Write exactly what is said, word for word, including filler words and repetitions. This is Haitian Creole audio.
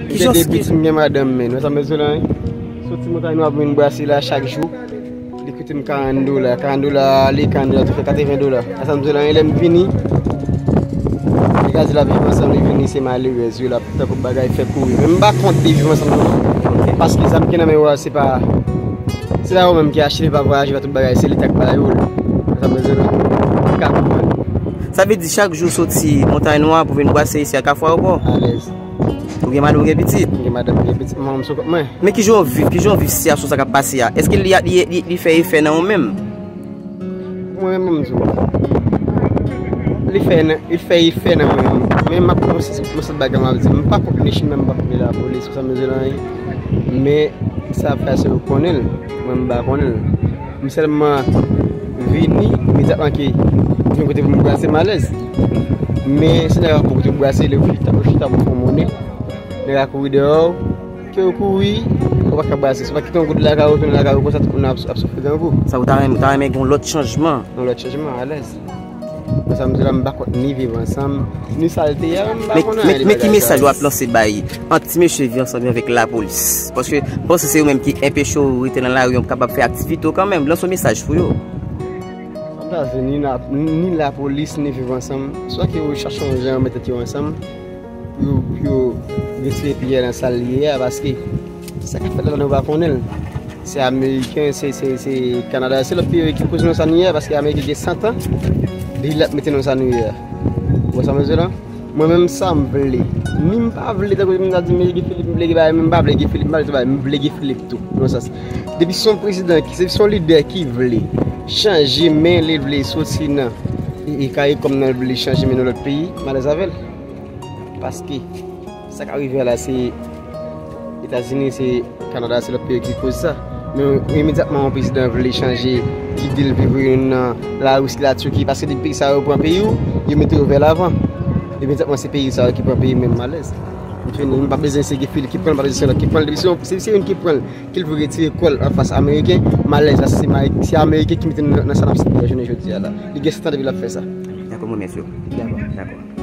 Ki jan de piti m gen madanm men, nou sa mezye la, hein? Soti Montay Nwa pou vin brase la chak jou. Li koute m karant dola, karant dola ale, karant dola tou fè katreven dola. Sa m di la, lè m vini, li ka di l ap viv ansanm, li vini se malerèz, yo l ap tankou bagay fè kouri. Men m pa kont li viv ansanm non. Paske sa m gen nan men yo a, se pa, se pa yo menm ki achte, pa vwayaje, pa tout bagay, se Leta k ba yo l. Sa m di la, m ka konprann. Sa vle di chak jou soti Montay Nwa pou vin brase isi a Kafou Ayewopò? Alèz. Ou gen madanm, ou gen pitit? M gen madanm, m gen pitit, manman m sou kont mwen. Men kijan w viv, kijan w viv sitiyasyon sa k ap pase a? Èske li, li, li, li fè efè nan ou menm? Mwen menm, m di w. Li fè nan, li fè efè nan mwen menm. Men m ap, mwen se, mwen se bagay m ap di. M pa kont ni chimè, m pa kont ni lapolis, ou sa mezye la, hein. Men sa ap fè se yo konnen l. Mwen m pa konnen l. M sèlman vini, imedyatman ke m jwenn kote pou m brase, m alèz. Men si nèg la pou kote pou brase, lè ou chita, ou chita pou fè yon monnen, nèg la kouri dèyè w, ke ou kouri, ou pa ka brase. Si ou pa kite yon goud lakay ou, tounen lakay ou, konsa tout moun ap, ap soufri grangou. Sa ou ta renmen, ou ta renmen gen yon lòt chanjman? Yon lòt chanjman, alèz. Konsa m di la, m pa kont ni viv ansanm, ni sa l te ye a, m pa konnen anyen de bagay sa. Men ki mesaj w ap lanse bay ant ti mesye viv ansanm yo avèk lapolis? Paske m panse se yo menm ki enpeche w rete nan lari an, pou kapab fè aktivite w kanmenm. Lanse yon mesaj pou yo. Sa m ta di, ni la, ni lapolis, ni viv ansanm, swa ke yo chache yon jan yo met tèt yo ansanm, pou yo, pou yo retire peyi a nan sa l ye a, paske sa k ap fèt la nou pa konnen l. Se Ameriken, se, se, se Kanada, se lòt peyi ki koz nou sa nou ye a, paske Ameriken gen san tan, depi l ap mete nou sa nou ye a. Ou wè sa m vle di la? Mwen menm sa m vle. Ni m pa vle, tankou m ta di, men Guy Philippe, m vle Guy bagay, men m pa vle Guy Philippe, m pa vle tout bagay, m vle Guy Philippe tou, nan sans. Depi se yon prezidan, ki, se yon lidè ki vle chanje men, li vle soti nan e, e kare kòm nan l vle chanje men nan lòt peyi, m alèz avè l. Paske sa k ap rive a la, se Etazini, se Kanada, se lòt peyi ki koz sa. Men imedyatman yon prezidan vle chanje, ki di l vle voye nou nan Larisi, Latiki, paske depi peyi sa yo pran peyi w, yo mete yo vè lavan. Imedyatman se peyi sa yo ki pran peyi menm, m alèz. M fini, m pa bezwen se Guy Philippe ki pran l, m pa bezwen se lòt ki pran l. Depi se yon, se, se youn ki pran l, ki l vle retire kò l anfas Ameriken, m alèz, paske se, se Ameriken ki mete nou nan, nan sa n ap sibi a jounen jodi a la. Li gen sèt an depi l ap fè sa. Dakò, mwen mèsi w. Dakò. Dakò.